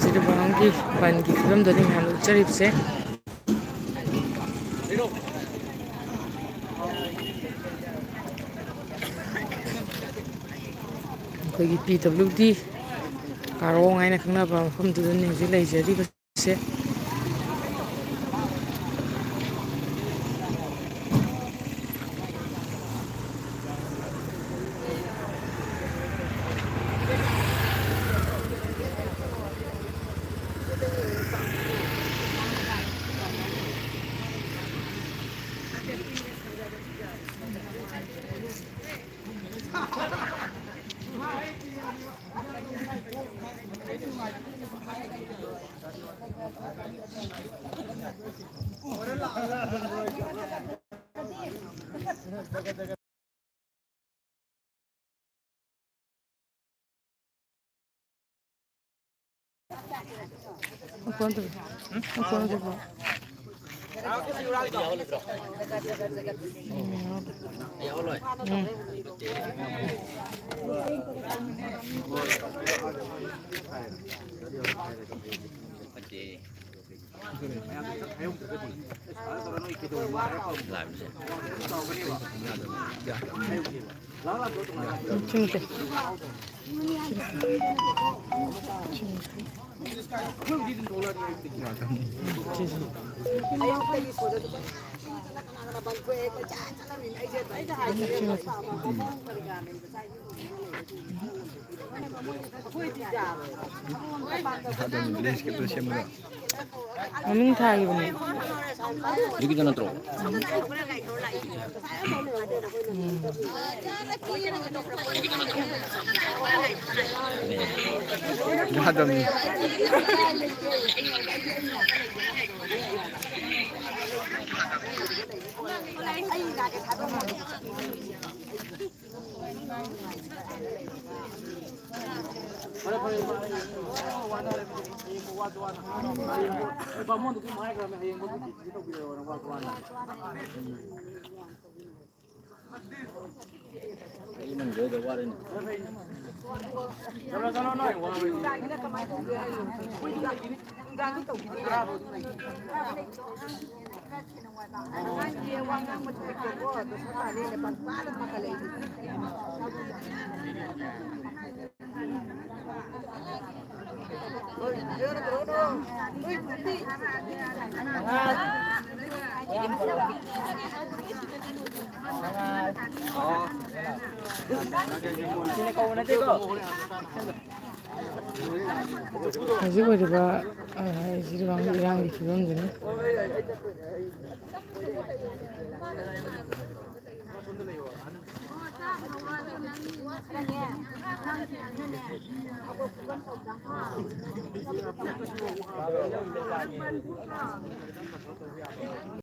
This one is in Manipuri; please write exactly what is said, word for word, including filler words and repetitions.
ꯖꯤꯔꯤꯕꯥꯝꯒꯤ ꯕꯟꯒꯤ ꯐꯤꯕꯝꯗꯨꯅꯤ ꯃꯌꯥꯝꯅ ꯎꯠꯆꯔꯤꯕꯁꯦ꯫ ꯑꯩꯈꯣꯏꯒꯤ ꯄꯤ ꯗꯕ꯭ꯂꯤꯎ ꯗꯤ ꯀꯥꯔꯣꯡ ꯍꯥꯏꯅ ꯈꯪꯅꯕ ꯃꯐꯝꯗꯨꯗꯅꯤ ꯍꯧꯖꯤꯛ ꯂꯩꯖꯔꯤꯕꯁꯦ꯫ ꯃꯃꯤꯡ ꯊꯥꯈꯤꯕꯅꯦ꯫ ꯍꯧꯖꯤꯛꯀꯤꯗꯣ ꯅꯠꯇ꯭ꯔꯣ? ꯌꯥꯗꯕꯅꯤ꯫ ꯐꯔꯦ, ꯐꯔꯦ, ꯏꯃꯥ, ꯑꯩ ꯋꯥꯅꯔꯦ꯫ ꯍꯌꯦꯡ ꯋꯥꯁꯨ ꯋꯥꯅ꯫ ꯍꯌꯦꯡ ꯕꯥꯃꯣꯟꯗ ꯑꯗꯨꯝ ꯍꯥꯏꯈ꯭ꯔꯕꯅꯦ, ꯍꯌꯦꯡ ꯃꯗꯨ ꯇꯧꯕꯤꯔꯛꯑꯣꯅ, ꯋꯥꯁꯨ ꯋꯥꯅ꯫ ꯍꯧꯖꯤꯛ ꯑꯣꯏꯔꯤꯕ, ꯑ, ꯖꯤꯔꯤꯕꯥꯝꯒꯤ ꯏꯔꯥꯡꯒꯤ ꯐꯤꯕꯝꯁꯤꯅꯤ꯫